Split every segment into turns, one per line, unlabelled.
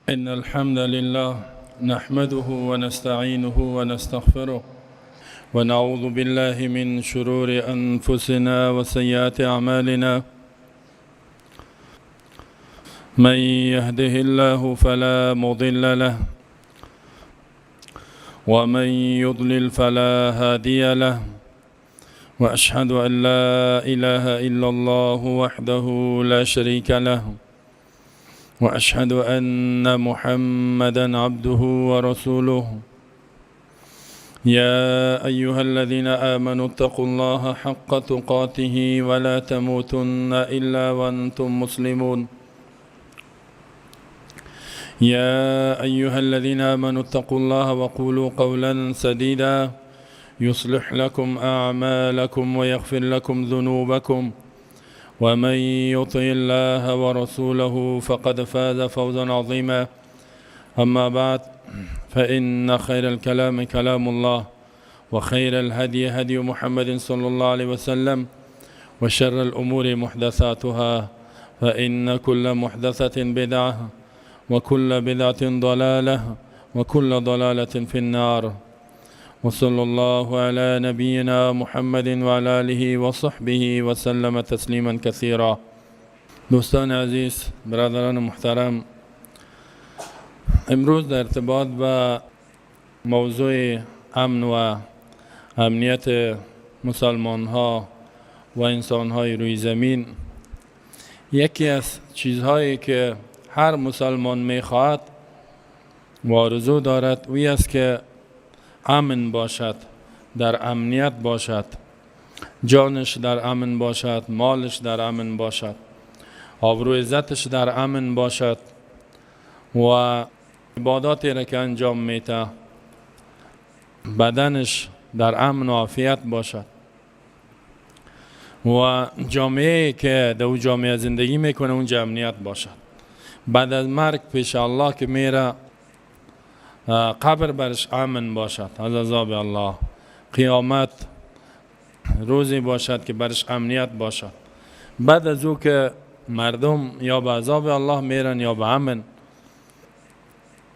إن الحمد لله نحمده ونستعينه ونستغفره ونعوذ بالله من شرور أنفسنا وسيئات أعمالنا. من يهده الله فلا مضل له ومن يضلل فلا هادي له، وأشهد أن لا إله إلا الله وحده لا شريك له، وأشهد أن محمدا عبده ورسوله. يا أيها الذين آمنوا اتقوا الله حق تقاته ولا تموتن إلا وأنتم مسلمون. يا أيها الذين آمنوا اتقوا الله وقولوا قولا سديدا يصلح لكم أعمالكم ويغفر لكم ذنوبكم، ومن يطع الله ورسوله فقد فاز فوزا عظيما. أما بعد، فإن خير الكلام كلام الله، وخير الهدي هدي محمد صلى الله عليه وسلم، وشر الأمور محدثاتها، فإن كل محدثة بدعة، وكل بدعة ضلالة، وكل ضلالة في النار. وصلى الله على نبينا محمد وعلى آله وصحبه وسلم تسليما كثيرا. دوستان عزیز، برادران محترم، امروز در ارتباط با موضوع امن و امنیت مسلمان ها و انسان های روی زمین، یکی از چیزهایی که هر مسلمان میخواهد و آرزو دارد اوی است که امن باشد، در امنیت باشد، جانش در امن باشد، مالش در امن باشد، آبرو عزتش در امن باشد و عباداتی را که انجام میته بدنش در امن و عافیت باشد و جامعه که در او جامعه زندگی میکنه اونجا امنیت باشد. بعد از مرگ پیش الله که میره، قبر برش امن باشد از عذاب الله، قیامت روزی باشد که برش امنیت باشد. بعد از او که مردم یا به عذاب الله میرن یا به امن،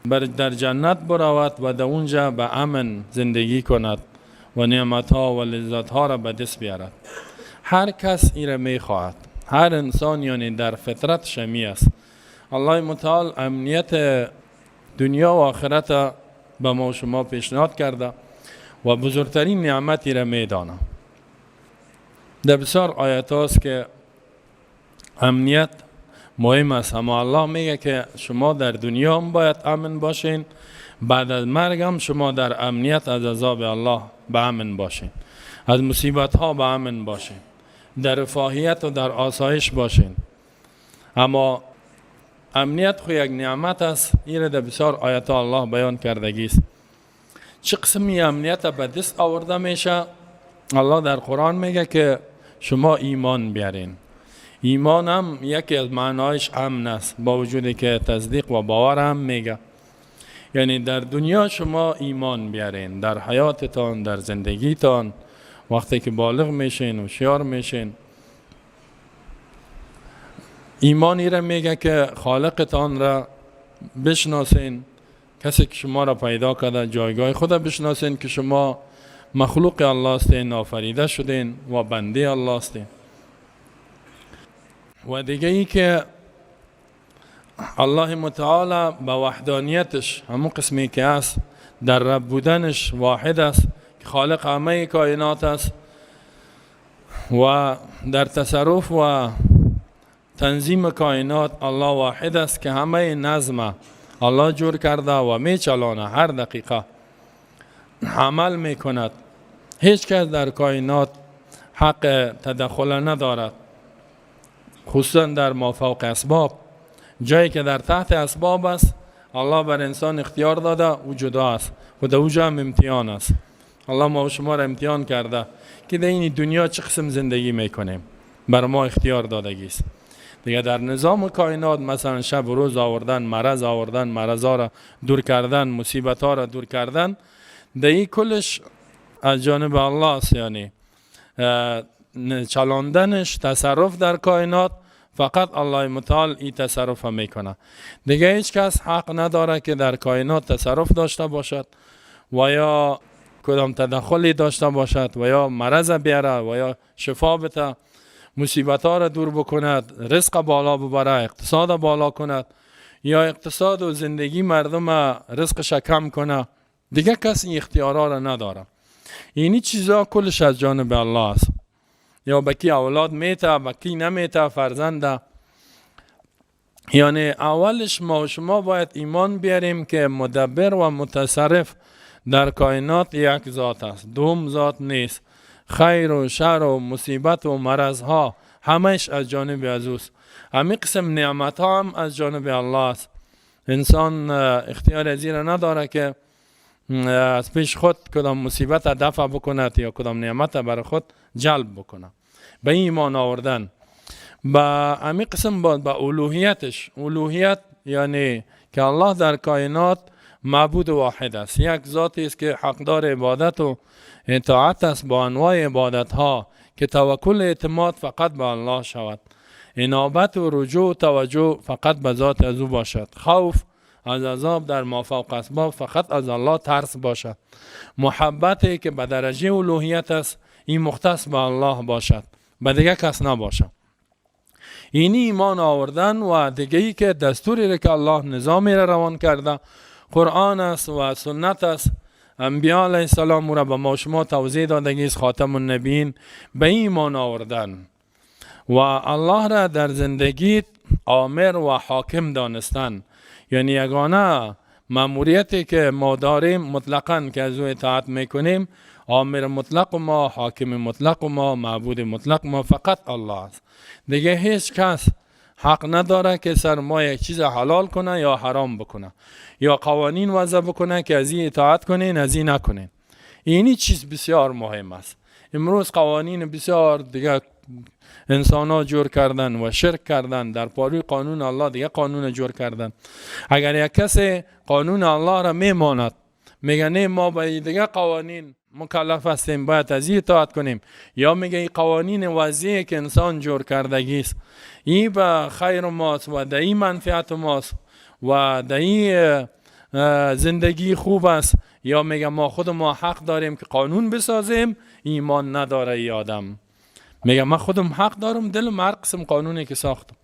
بر در جنت برود و در اونجا به امن زندگی کند و نعمت ها و لذت ها را به دست بیارد. هر کس این را میخواهد، هر انسان، یعنی در فطرت شمی است. الله متعال امنیت دنیا و آخرت به ما و شما پیشنهاد کرده و بزرگترین نعمتی را میدانه. در بسیار آیت هاست که امنیت مهم است، اما الله میگه که شما در دنیا هم باید امن باشین، بعد از مرگ هم شما در امنیت از عذاب الله به امن باشین، از مصیبت ها به امن باشین، در رفاهیت و در آسایش باشین. اما امنیت خو یک نعمت است، این در بسیار آیت الله بیان کردگی است. چه قسمی امنیت به دست آورده میشه؟ الله در قرآن میگه که شما ایمان بیارین. ایمان هم یکی از معنایش امن است، با وجودی که تصدیق و باور هم میگه. یعنی در دنیا شما ایمان بیارین، در حیاتتان، در زندگیتان، وقتی که بالغ میشین و شیار میشین، ایمانی را میگه که خالقتان را بشناسین، کسی که شما را پیدا کرده، جایگاه خود بشناسین که شما مخلوق الله هستین، آفریده شدین و بنده الله هستین. و دیگه ای که الله متعال به وحدانیتش، همون قسمی که است، در رب بودنش واحد است که خالق همه کائنات است و در تصرف و تنظیم کائنات الله واحد است که همه نظم الله جور کرده و می چلانه، هر دقیقه عمل می کند. هیچ کس در کائنات حق تدخل ندارد، خصوصا در مافوق اسباب، جایی که در تحت اسباب است الله بر انسان اختیار داده، او جدا است و در اوجا هم امتحان است. الله ما و شما را امتحان کرده که در این دنیا چه قسم زندگی میکنیم، بر ما اختیار دادگی است. دیگه در نظام کائنات مثلا شب و روز آوردن، مرض آوردن، مرض را دور کردن، مصیبت ها را دور کردن، در این کلش از جانب الله است. یعنی چلاندنش، تصرف در کائنات فقط الله متعال این تصرف میکنه. دیگه هیچ کس حق نداره که در کائنات تصرف داشته باشد و یا کدام تدخلی داشته باشد و یا مرض بیاره و یا شفا بده، مصیبت ها را دور بکند، رزق بالا ببره، اقتصاد بالا کند یا اقتصاد و زندگی مردم رزقش کم کنه. دیگه کس این اختیارها را نداره. اینی چیزا کلش از جانب الله است. یا به کی اولاد میته، به کی نمیته فرزنده. یعنی اولش ما و شما باید ایمان بیاریم که مدبر و متصرف در کائنات یک ذات است، دوم ذات نیست. خیر و شر و مصیبت و مرض ها همش از جانب از اوست. همین قسم نعمت ها هم از جانب الله است. انسان اختیار از این نداره که از پیش خود کدام مصیبت دفع بکند یا کدام نعمت برای خود جلب بکنه. به ایمان آوردن با همین قسم با الوهیتش. الوهیت یعنی که الله در کائنات معبود واحد است، یک ذاتی است که حقدار عبادت و اطاعت است با انواع عبادت ها که توکل اعتماد فقط به الله شود، انابت و رجوع و توجه فقط به ذات از او باشد، خوف از عذاب در مافوق اسباب فقط از الله ترس باشد، محبتی که به درجه الوهیت است این مختص به الله باشد، به دیگه کس نباشد. اینی ایمان آوردن و دیگه ای که دستوری را که الله نظامی را روان کرده، قرآن است و سنت است، انبیاء علیه السلام را به ما شما توضیح دادگی است، خاتم النبیین، به ایمان آوردن و الله را در زندگی آمر و حاکم دانستن. یعنی یگانه ماموریتی که ما داریم مطلقاً که از او اطاعت میکنیم، آمر مطلق ما، حاکم مطلق ما، معبود مطلق ما فقط الله است. دیگه هیچ کس حق نداره که سر ما یک چیز حلال کنه یا حرام بکنه یا قوانین وضع بکنه که از این اطاعت کنین از این نکنین. اینی چیز بسیار مهم است. امروز قوانین بسیار دیگه انسان ها جور کردن و شرک کردن در پاروی قانون الله، دیگه قانون جور کردن. اگر یک کسی قانون الله را میماند، میگه نه ما به دیگه قوانین مکلف هستیم، باید از این اطاعت کنیم، یا میگه این قوانین وضعی که انسان جور کردگی است این به خیر ماست و در این منفعت ماست و در این زندگی خوب است، یا میگه ما خود ما حق داریم که قانون بسازیم، ایمان نداره ای آدم. میگه من خودم حق دارم، دلم هر قسم قانونی که ساختم،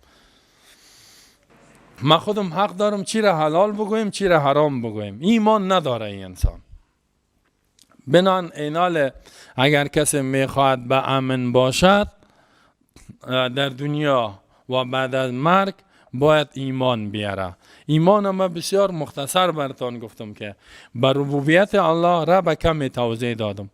من خودم حق دارم چی را حلال بگویم چی را حرام بگویم. ایمان نداره این انسان. بنان اینال اگر کسی میخواهد به امن باشد در دنیا و بعد از مرگ باید ایمان بیاره. ایمان ما بسیار مختصر براتان گفتم که بر ربوبیت الله را به کمی توضیح دادم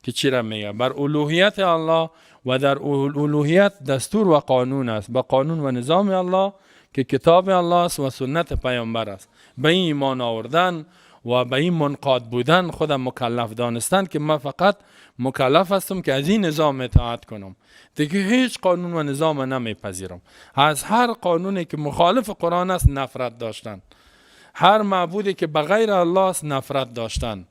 که چی را میگه، بر الوهیت الله و در الوهیت دستور و قانون است، با قانون و نظام الله که کتاب الله است و سنت پیامبر است. به این ایمان آوردن و به این منقاد بودن، خودم مکلف دانستن که من فقط مکلف هستم که از این نظام اطاعت کنم، دیگه هیچ قانون و نظام نمیپذیرم. از هر قانونی که مخالف قرآن است نفرت داشتن، هر معبودی که بغیر الله است نفرت داشتن،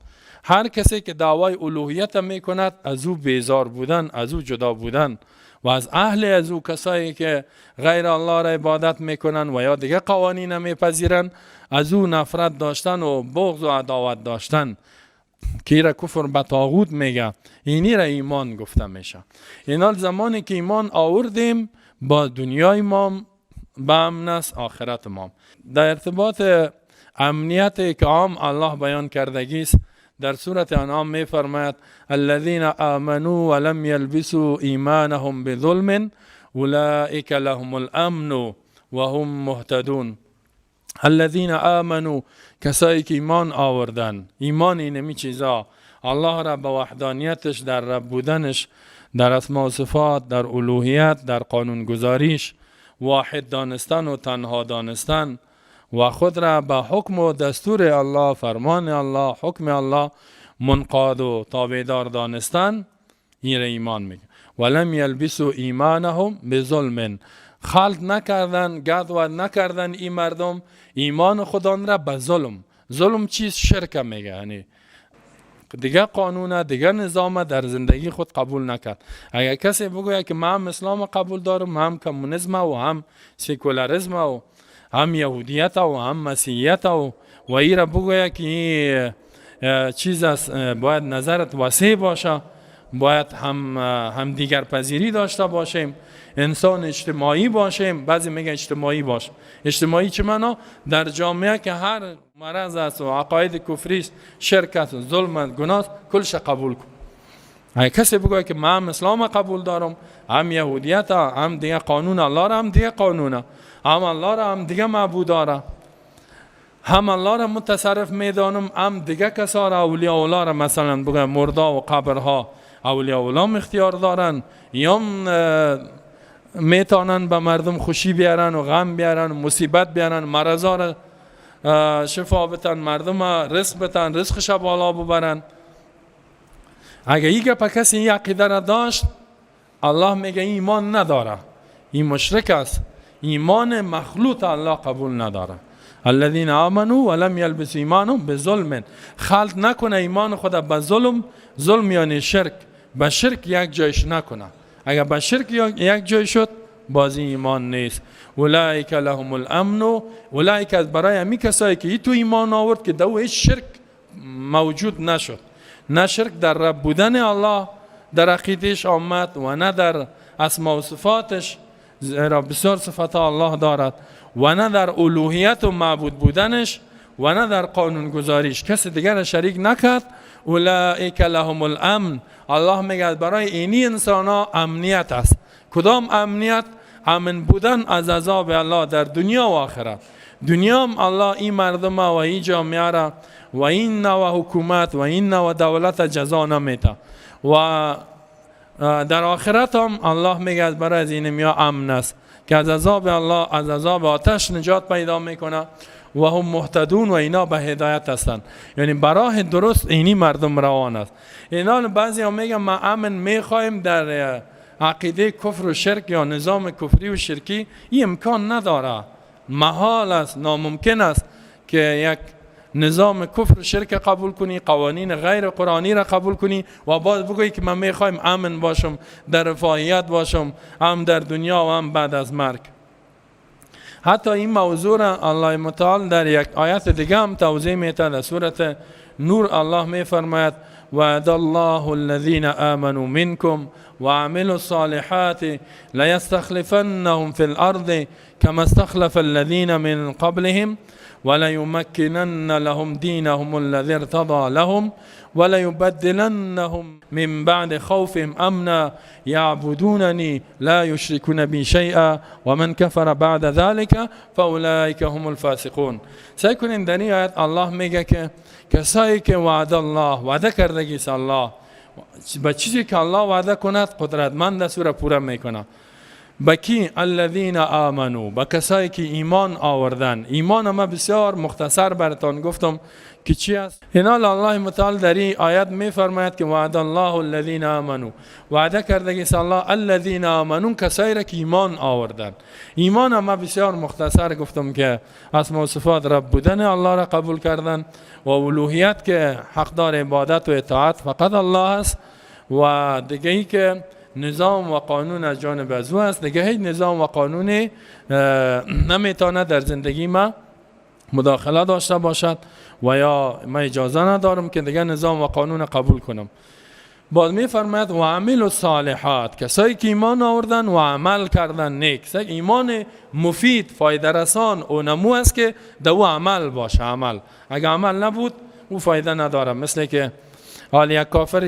هر کسی که دعوای الوهیت میکند از او بیزار بودن، از او جدا بودن و از اهل از او کسایی که غیر الله را عبادت میکنن و یا دیگه قوانین میپذیرن از او نفرت داشتن و بغض و عداوت داشتن که را کفر به طاغوت میگه، اینی را ایمان گفته میشه. اینال زمانی که ایمان آوردیم با دنیای ما به امن است، آخرت ما. در ارتباط امنیت که عام الله بیان کردگی است در سورة انعام می فرماید الذين آمنوا ولم يلبسوا ایمانهم بظلم اولئک لهم الامن و هم مهتدون. الذين آمنوا کسایی که ایمان آوردن، ایمان اینمی چیزا، الله را به وحدانیتش، در رب بودنش، در اسما و صفات، در الوهیت، در قانونگذاریش واحد دانستن و تنها دانستن و خود را به حکم و دستور الله، فرمان الله، حکم الله منقاد و تابعدار دانستن، این را ایمان میگه. ولم یلبسوا ایمانهم بظلم، خلط نکردن، گدود نکردن این مردم ایمان خودان را به ظلم. ظلم چیز؟ شرک میگه، یعنی دیگه قانون، دیگه نظام در زندگی خود قبول نکرد. اگر کسی بگوید که من هم اسلام قبول دارم، هم کمونیسم و هم سکولاریسم و هم یهودیت و هم مسیحیت و ایره بگوید که چیز است، باید نظرت وسیع باشه، باید هم دیگر پذیری داشته باشیم، انسان اجتماعی باشیم. بعضی میگن اجتماعی باش. اجتماعی چه معنا؟ در جامعه که هر مرض است و عقاید کفری است، شرک است، ظلم است، گناه است، کلش قبول کن. اگه کسی بگوید که من هم اسلام قبول دارم، هم یهودیت، هم دیگه قانون الله را، هم دیگه قانون، هم الله را، هم دیگه معبود داره، هم الله را متصرف میدانم، هم دیگه کسا را، اولیاء الله را، مثلا بگم مردا و قبرها اولیاء الله اختیار دارن، یا میتونن به مردم خوشی بیارن و غم بیارن و مصیبت بیارن، مرضا را شفا بتن، مردم رزق بتن، رزقش بالا ببرن. اگه این گپ کسی این عقیده را داشت، الله میگه ایمان نداره، این مشرک است، ایمان مخلوط الله قبول نداره. الذين آمنوا ولم يلبسوا ایمانهم بظلم، خلط نکنه ایمان خود به ظلم. ظلم یعنی شرک، به شرک یک جایش نکنه. اگر به شرک یک جای شد، بازی ایمان نیست. اولئک لهم الامن، اولئک از برای همی کسایی که تو ایمان آورد که دو هیچ شرک موجود نشد، نه شرک در رب بودن الله در عقیدش آمد و نه در اسما و صفاتش، زیرا بسیار صفات الله دارد، و نه در الوهیت و معبود بودنش و نه در قانون گذاریش، کسی دیگر شریک نکرد. اولئک لهم الامن، الله میگه برای اینی انسان ها امنیت است. کدام امنیت؟ امن بودن از عذاب الله در دنیا و آخرت. دنیا هم الله این مردم و این جامعه را و این نوع حکومت و این نوع دولت جزا نمیده و در آخرت هم الله میگه برای از این میا امن است که از عذاب الله، از عذاب آتش نجات پیدا میکنه. و هم مهتدون، و اینا به هدایت هستند، یعنی براه درست اینی مردم روان است. اینا بعضی هم میگن ما امن میخوایم در عقیده کفر و شرک یا نظام کفری و شرکی. این امکان نداره، محال است، ناممکن است که یک نظام کفر و شرک قبول کنی، قوانین غیر قرآنی را قبول کنی و باز بگویی که من میخوایم امن باشم، در رفاهیت باشم، هم در دنیا و هم بعد از مرگ. حتی این موضوع را الله متعال در یک آیت دیگه هم توضیح میده. در سورة نور الله میفرماید: وعد الله الذين آمنوا منكم وعملوا الصالحات ليستخلفنهم في الأرض كما استخلف الذين من قبلهم وليمكنن لهم دينهم الذي ارتضى لهم وليبدلنهم من بعد خوفهم أمنا يعبدونني لا يشركون بي شيئا ومن كفر بعد ذلك فأولئك هم الفاسقون. سیل کنین، در این آیت الله میگه که کسایی که وعد الله، وعده کردگی الله، به چیزی که الله وعده کند قدرتمند است، او را پوره میکنه. به کی؟ الذین آمنوا، به کسایی که ایمان آوردن. ایمان ما بسیار مختصر براتان گفتم که چی است. اینا الله متعال در این آیت میفرماید که وعد الله الذین آمنوا، وعده کردگی الله، الذین آمنوا، کسایی را که ایمان آوردن. ایمان ما بسیار مختصر گفتم که اسما و صفات رب بودن الله را قبول کردن و الوهیت که حقدار عبادت و اطاعت فقط الله است و دیگه ای که نظام و قانون از جانب از او است، دیگه هیچ نظام و قانونی نمیتونه در زندگی ما مداخله داشته باشد و یا ما اجازه ندارم که دیگه نظام و قانون قبول کنم. باز میفرماید و عملوا الصالحات، کسایی که ایمان آوردن و عمل کردن نیک. ایمان مفید، فایده رسان و نمو است که دو عمل باشه. عمل اگه عمل نبود، او فایده نداره. مثل که حال یک کافر،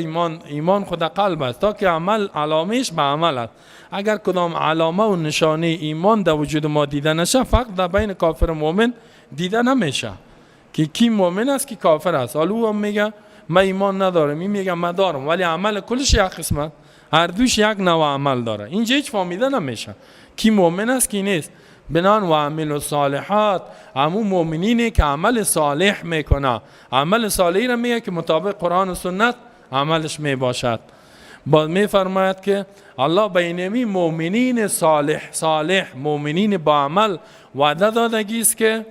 ایمان خود قلب است، تا که عمل علامهش به عمل است. اگر کدام علامه و نشانه ایمان در وجود ما دیده نشه، فرق در بین کافر و مؤمن دیده نمیشه که کی مؤمن است، کی کافر است. حالا او هم میگه من ایمان ندارم، این میگه من دارم، ولی عمل کلش یک قسمت، هر دوش یک نوع عمل داره. اینجا هیچ فهمیده نمیشه کی مؤمن است، کی نیست. بنان و عملوا الصالحات، همون مؤمنینی که عمل صالح میکنه. عمل صالحی را میگه که مطابق قرآن و سنت عملش میباشد. باز میفرماید که الله به اینمی مؤمنین صالح، صالح مؤمنین با عمل وعده دادگی است که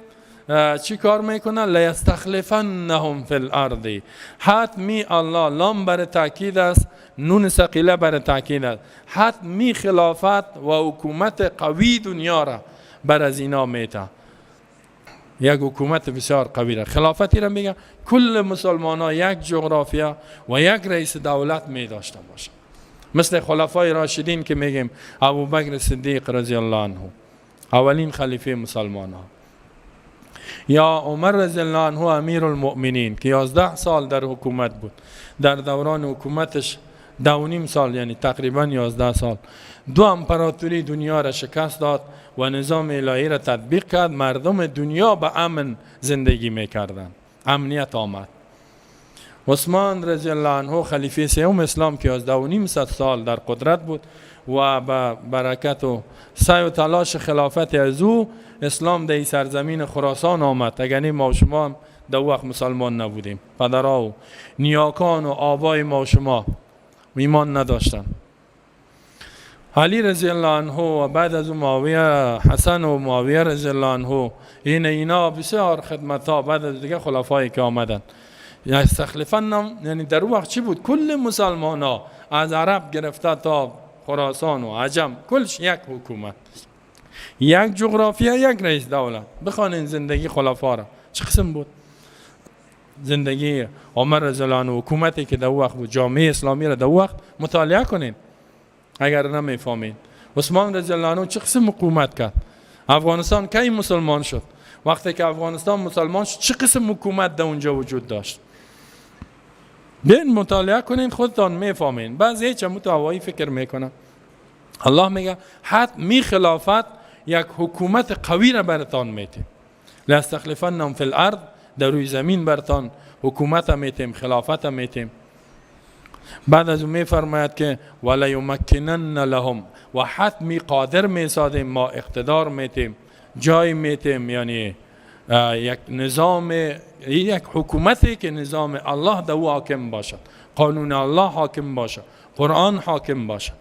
چی کار میکنه؟ لیستخلفنهم فی الارض. حتمی الله، لام بر تاکید است، نون ثقیله بر تاکید است، حتمی خلافت و حکومت قوی دنیا را بر از اینا میته. یک حکومت بسیار قوی را، خلافتی را میگه کل مسلمان ها یک جغرافیا و یک رئیس دولت می داشته باشه، مثل خلفای راشدین که میگیم ابوبکر صدیق رضی الله عنه اولین خلیفه مسلمان ها، یا عمر رضی الله عنه امیر المؤمنین که 11 سال در حکومت بود، در دوران حکومتش 2.5 سال یعنی تقریبا 11 سال دو امپراتوری دنیا را شکست داد و نظام الهی را تطبیق کرد. مردم دنیا به امن زندگی میکردند، امنیت آمد. عثمان رضی الله عنه خلیفه سوم اسلام که 11.5 سال در قدرت بود و به برکت و سعی و تلاش خلافت از او اسلام در سرزمین خراسان آمد. اگر ما و شما هم در وقت مسلمان نبودیم، پدرها و نیاکان و آبای ما و شما ایمان نداشتن. علی رضی الله عنه و بعد از معاویه، حسن و معاویه رضی الله عنه، اینا بسیار خدمت ها بعد از دیگه خلفایی که آمدن. یستخلفنهم یعنی در اون وقت چی بود؟ کل مسلمان ها از عرب گرفته تا خراسان و عجم کلش یک حکومت، یک جغرافیا، یک رئیس دولت. بخوانین زندگی خلفا را چه قسم بود؟ زندگی عمر رضی الله عنه، حکومتی که در وقت بود، جامعه اسلامی را در وقت مطالعه کنین اگر نمیفهمین. عثمان رضی الله عنه چه قسم حکومت کرد؟ افغانستان کی مسلمان شد؟ وقتی که افغانستان مسلمان شد چه قسم حکومت در اونجا وجود داشت؟ بین مطالعه کنین خودتان میفهمین. بعضی هیچ متوایی فکر میکنن. الله میگه حتمی خلافت یک حکومت قوی را براتان میتیم. لیستخلفنهم فی الارض، در روی زمین برتان حکومت میتیم، خلافت میتیم. بعد از اون میفرماید که ولیمکنن لهم، و حتمی قادر میسازیم، ما اقتدار میتیم، جای میتیم، یعنی یک نظام، یک حکومتی که نظام الله در او حاکم باشد، قانون الله حاکم باشد، قرآن حاکم باشد.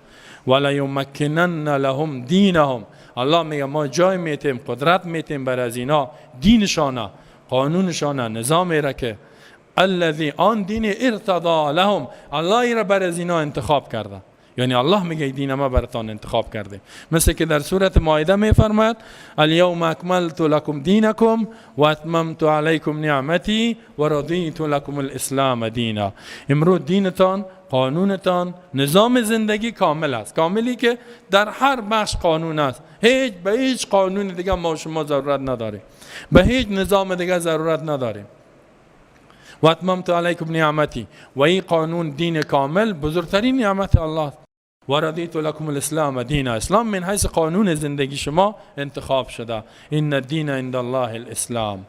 ولیمکنن لهم دینهم، الله میگه ما جای میتیم، قدرت میتیم بر از اینا دینشانه، قانونشانه، نظامی را که الذی آن دین ارتضا لهم، الله را بر از اینا انتخاب کرده. یعنی الله میگه دین ما براتان انتخاب کرده. مثل که در سورت مائده میفرماید الیوم اکملت لکم دینکم و اتممت علیکم نعمتی و رضیت لکم الاسلام دینا. امروز دینتان، قانونتان، نظام زندگی کامل است، کاملی که در هر بخش قانون است. هیچ به هیچ قانون دیگه ما شما ضرورت نداریم، به هیچ نظام دیگه ضرورت نداریم. و اتممت علیکم نعمتی، و این قانون دین کامل بزرگترین نعمت الله. و رضیت لکم الاسلام دینا، اسلام من حیث قانون زندگی شما انتخاب شده. ان الدین عند الله الاسلام،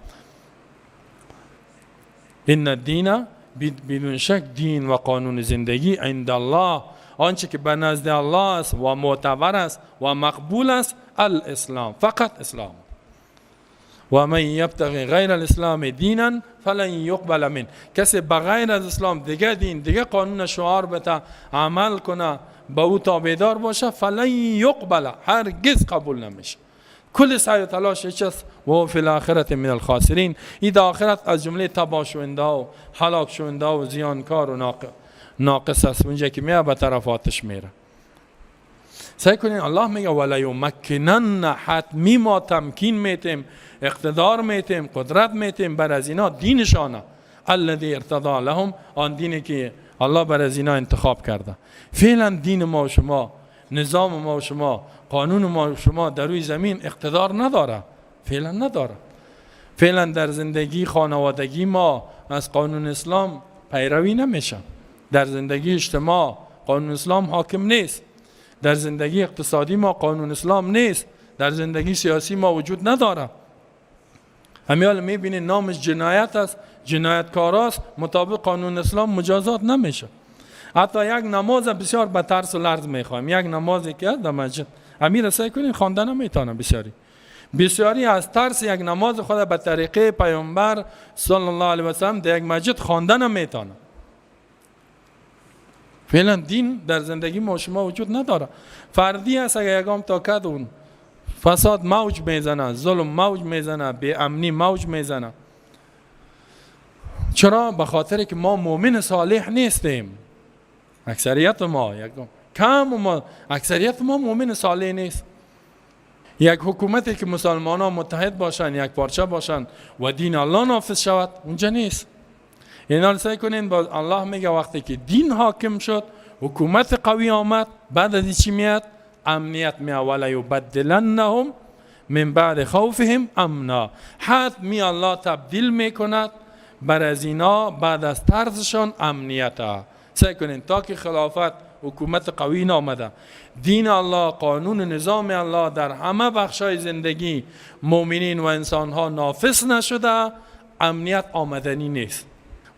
ان الدین بدون شک دین و قانون زندگی عند الله، آنچه که به نزد الله است و معتبر است و مقبول است، الاسلام، فقط اسلام. و من یبتغی غیر الاسلام دینا فلن یقبل منه، کسی بغیر از اسلام دیگه دین، دیگه قانون شعار بده، عمل کنه، به او تابعدار باشه، فلن یقبل، هرگز قبول نمیشه. کل سعی و تلاش چیست؟ و فی الاخرت من الخاسرین، این در آخرت از جمله تباه شونده و هلاک شونده و زیانکار و ناقص است. اونجا که میاد به طرف آتش میره. سعی کنین، الله میگه ولیمکنن، حتمی ما تمکین میتیم، اقتدار میتیم، قدرت میتیم بر از اینا دینشانه، الذی ارتضا لهم، آن دینی که الله بر از اینا انتخاب کرده. فعلا دین ما و شما، نظام ما و شما، قانون ما و شما در روی زمین اقتدار نداره، فعلا نداره. فعلا در زندگی خانوادگی ما از قانون اسلام پیروی نمیشه، در زندگی اجتماع قانون اسلام حاکم نیست، در زندگی اقتصادی ما قانون اسلام نیست، در زندگی سیاسی ما وجود نداره. همیال میبینید نامش جنایت است، جنایتکار است، مطابق قانون اسلام مجازات نمیشه. حتی یک نماز بسیار به ترس و لرز میخوایم، یک نمازی که در مسجد امیر سعی کنین خواندن نمیتونه، بسیاری از ترس یک نماز خود به طریقه پیامبر صلی الله علیه و سلم در یک مسجد خواندن نمیتونه. فعلا دین در زندگی ما شما وجود نداره، فردی است. اگر یگام تا کد اون فساد موج میزنه، ظلم موج میزنه، بی امنی موج میزنه. چرا؟ به خاطر که ما مؤمن صالح نیستیم. اکثریت ما، یک کم ما، اکثریت ما مؤمن صالح نیست. یک حکومتی که مسلمان ها متحد باشن، یک پارچه باشن و دین الله نافذ شود، اونجا نیست. اینا رو سعی کنین، با الله میگه وقتی که دین حاکم شد، حکومت قوی آمد، بعد از چی میاد؟ امنیت میاد. وليبدلنهم من بعد خوفهم امنا. حتمی الله تبدیل میکند بر از اینا بعد از ترسشان امنیت. سعی کنین تا که خلافت، حکومت قوی نامده، دین الله، قانون نظام الله در همه بخشای زندگی مؤمنین و انسانها نافذ نشده، امنیت آمدنی نیست.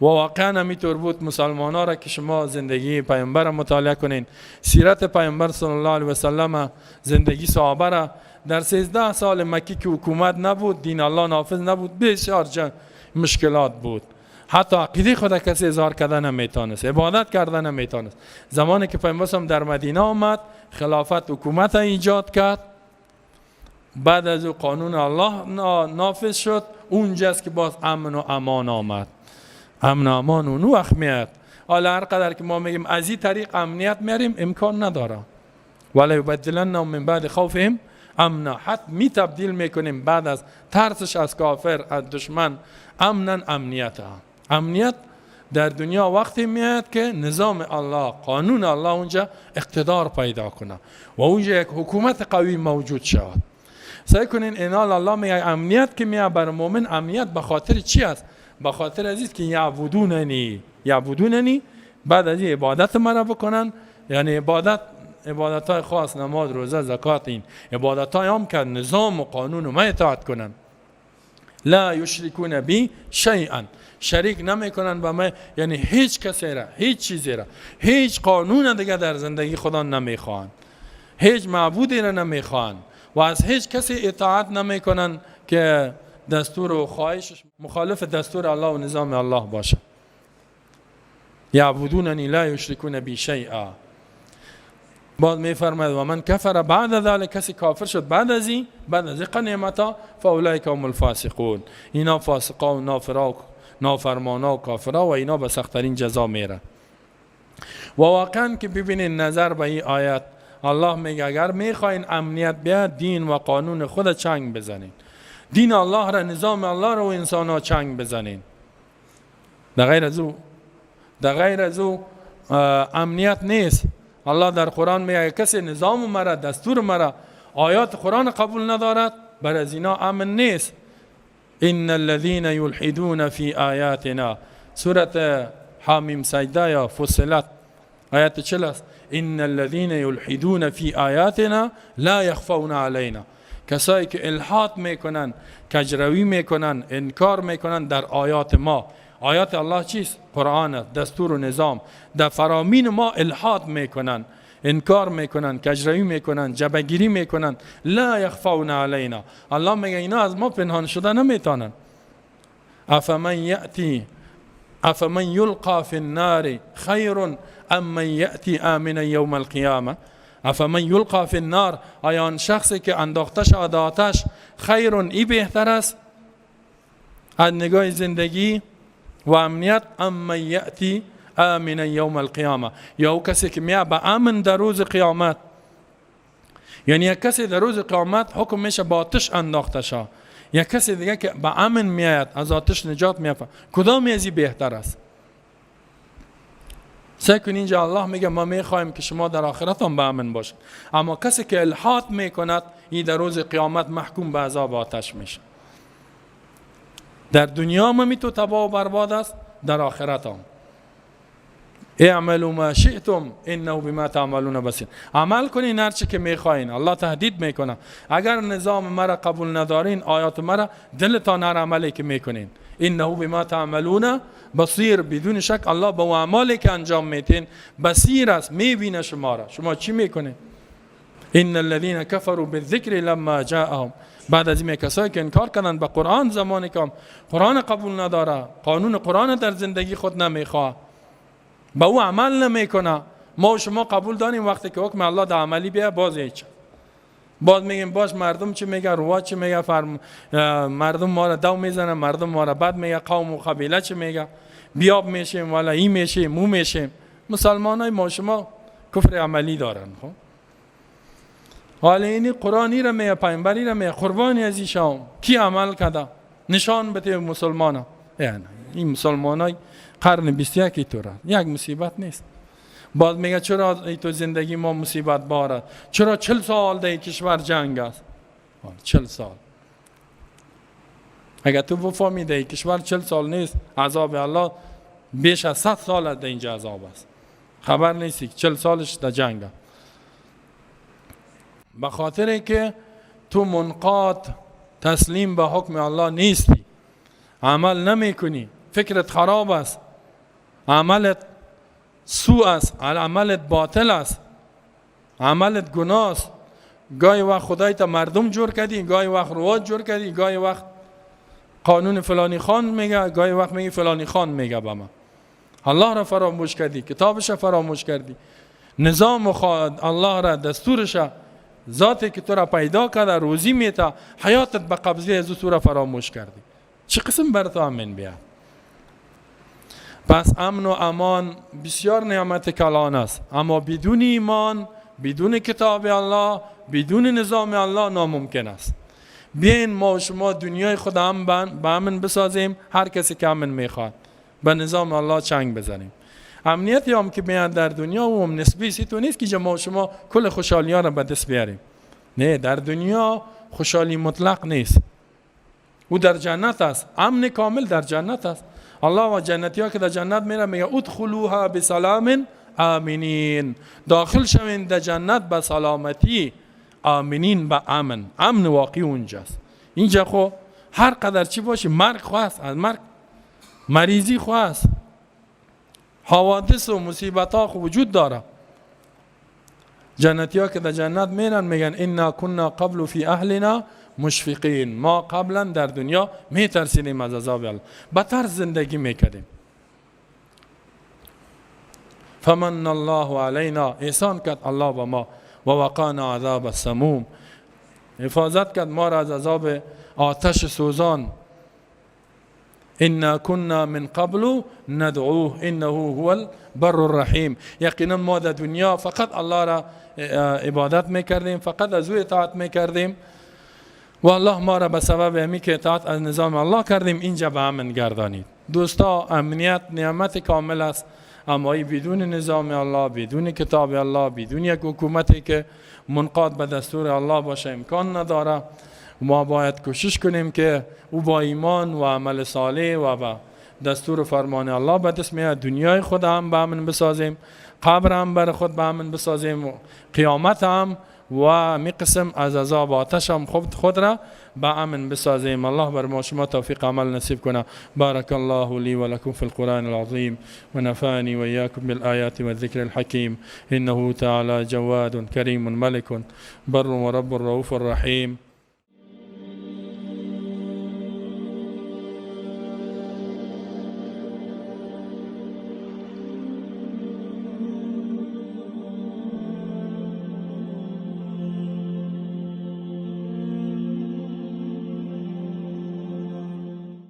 و واقعا همیطور بود. مسلمان ها را که شما زندگی پیامبر مطالعه کنین، سیرت پیامبر صلی الله علیه و سلم، زندگی صحابه را، در 13 سال مکی که حکومت نبود، دین الله نافذ نبود، بسیار مشکلات بود. حتی عقیده خود کسی اظهار کردن نمیتونست، عبادت کردن نمیتونست. زمانی که پیامبر در مدینه آمد، خلافت، حکومت ایجاد کرد، بعد از او قانون الله نافذ شد، اونجاست که باز امن و امان آمد. امن و امان اون وقت میاد. حالا هر قدر که ما میگیم از این طریق امنیت میاریم، امکان نداره. وليبدلنهم من بعد خوفهم امنا. حتمی تبدیل میکنیم بعد از ترسش از کافر، از دشمن، امنا، امنیت. امنیت در دنیا وقتی میاد که نظام الله، قانون الله اونجا اقتدار پیدا کنه و اونجا یک حکومت قوی موجود شود. سعی کنین، اینال الله میگه امنیت که میاد بر مؤمن، امنیت به خاطر چی است؟ به خاطر ازیست که یعبدوننی، یعبدوننی، بعد از این عبادت مرا بکنن. یعنی عبادت، عبادت های خاص، نماز، روزه، زکات، این عبادت های هم که نظام و قانون ما اطاعت کنن. لا یشرکون بی شیئا، شریک نمیکنن با ما. یعنی هیچ کسی را، هیچ چیزی را، هیچ قانون دیگه در زندگی خدا نمیخوان، هیچ معبودی را نمیخوان و از هیچ کسی اطاعت نمیکنن که دستور و خواهش مخالف دستور الله و نظام الله باشه. یعبدوننی لا یشرکون بی شیئا. بعد میفرماید و من کفر بعد ذلك، کسی کافر شد بعد از این نعمتا، فاولئک هم الفاسقون. اینا فاسقا و نافرا و نافرمانا و کافرا و اینا به سختترین جزا میره. و واقعا که ببینین، نظر به این آیت، الله میگه اگر میخواین امنیت بیاد، دین و قانون خود چنگ بزنین، دین الله را، نظام الله را و انسان ها چنگ بزنین. در غیر از او امنیت نیست. الله در قرآن میگه کسی نظام مرا، دستور مرا، آیات قرآن قبول ندارد، بر از اینا امن نیست. ان الذين يلحدون في آیاتنا، سورة حامیم سجده یا فصلت آیت 40 است. ان الذين يلحدون في آیاتنا لا يخفون علينا. کسایی که الحاد میکنن، کجروی میکنن، انکار میکنن در آیات ما. آیات الله چیست؟ قرآن است، دستور و نظام. در فرامین ما الحاد میکنن، انکار میکنن، کجروی میکنن، جبهگیری میکنن. لا یخفون علینا، الله میگه اینا از ما پنهان شده نمیتونن. افمن یأتی افمن یلقى فی النار خیر ام من یأتی آمنا یوم القیامه. افمن یلقى فی النار، آیا آن شخصی که انداخته شود آتش، خیر، ای بهتر است از نگاه زندگی و امنیت، ام من یأتی آمنا یوم القیامه، یا او کسی که میاد به امن در روز قیامت؟ یعنی یک کسی در روز قیامت حکم میشه با آتش انداخته شه، یک کسی دیگه که به امن میآید، از آتش نجات مییابد، کدام ازی بهتر است؟ سعی کن، اینجا الله میگه ما میخوایم که شما در آخرت هم به امن باشید، اما کسی که الحاد میکند، این در روز قیامت محکوم به عذاب آتش میشه. در دنیا هم تو تباه و برباد است، در آخرت هم. اعملوا ما شئتم انه بما تعملون بصیر. عمل کنین هرچی که میخواین. الله تهدید میکنه اگر نظام مرا قبول ندارین، آیات مرا، دلتان هر عملی که میکنین، انه بما تعملون بصیر. بدون شک الله با اعمالی که انجام میتین بصیر است، میبینه شما را، شما چی میکنین. ان الذين كفروا بالذکر لما جاءهم. بعد از این کسایی که انکار کردن به قرآن، زمانی که قرآن قبول نداره، قانون قرآن در زندگی خود نمیخواه، به او عمل نمیکنه. ما و شما قبول داریم وقتی که حکم الله در عملی بیا، باز هیچ. باز میگیم باش مردم چی میگه، رواج چی میگه، مردم ما را دو میزنه، مردم ما را بد میگه، قوم و قبیله چی میگه، بیاب میشیم ولا ای میشیم مو میشیم. مسلمان های ما شما کفر عملی دارن. خب حالا اینی قرآنی را میگه، پیامبری را میگه، قربانی از ایشان کی عمل کرده نشان بده مسلمان ها. یعنی این مسلمان های قرن 21 تو را یک مصیبت نیست. باز میگه چرا ای تو زندگی ما مصیبت باره، چرا 40 سال در کشور جنگ است. 40 سال اگر تو بفهمی در کشور 40 سال نیست، عذاب الله بیش از 100 سال در اینجا عذاب است، خبر نیستی 40 سالش در جنگ است. به خاطر که تو منقاد تسلیم به حکم الله نیستی، عمل نمی کنی، فکرت خراب است، عملت سوء است، عملت باطل است، عملت گناه است. گاهی وقت خدای تا مردم جور کردی، گاهی وقت رواج جور کردی، گاهی وقت قانون فلانی خان میگه، گاهی وقت میگه فلانی خان میگه به ما. الله را فراموش کردی، کتابش را فراموش کردی، نظام الله را، دستورش، ذاتی که تو را پیدا کرده، روزی میتا، حیاتت به قبضه از تو را فراموش کردی. چه قسم بر تو امن بیاد؟ پس امن و امان بسیار نعمت کلان است، اما بدون ایمان، بدون کتاب الله، بدون نظام الله ناممکن است. بیاین ما و شما دنیای خود هم به امن بسازیم، هر کسی که امن میخواد به نظام الله چنگ بزنیم. امنیتی هم که بیاد در دنیا و هم نسبی سی تو نیست که ما و شما کل خوشحالی ها را به دست بیاریم. نه، در دنیا خوشحالی مطلق نیست، او در جنت است، امن کامل در جنت است. الله و جنتی ها که در جنت میره میگه ادخلوها بسلام آمنین، داخل شوین در جنت به سلامتی، آمنین به امن. امن واقعی اونجاست. اینجا خو هر قدر چی باشی مرگ خو است، از مرگ مریضی خو است، حوادث و مصیبت ها خو وجود داره. جنتی ها که در جنت میرن میگن انا کنا قبل فی اهلنا مشفقین، ما قبلا در دنیا میترسیدیم از عذاب الله، به طرز زندگی میکردیم. فمن الله علینا، احسان کرد الله به ما، و وقانا عذاب السموم، حفاظت کرد ما را از عذاب آتش سوزان. انا كنا من قبل ندعوه انه هو البر الرحیم. یقینا ما در دنیا فقط الله را عبادت میکردیم، فقط از او اطاعت میکردیم و الله ما را به سبب همی که اطاعت از نظام الله کردیم اینجا به امن گردانید. دوستا امنیت نعمت کامل است، اما بدون نظام الله، بدون کتاب الله، بدون یک حکومتی که منقاد به دستور الله باشه امکان نداره. ما باید کوشش کنیم که او با ایمان و عمل صالح و با دستور فرمان الله به دست میاد دنیای خود هم به امن بسازیم، قبر هم بر خود به امن بسازیم، قیامت هم و می قسم از عذاب آتش هم خود را به امن بسازیم. الله بر ما شما توفیق عمل نصیب کنه. بارک الله لی و لکم فی القرآن العظیم و نفعنی و ایاکم بالآیات والذکر الحکیم انه تعالی جواد کریم ملک بر و رب رؤوف رحیم.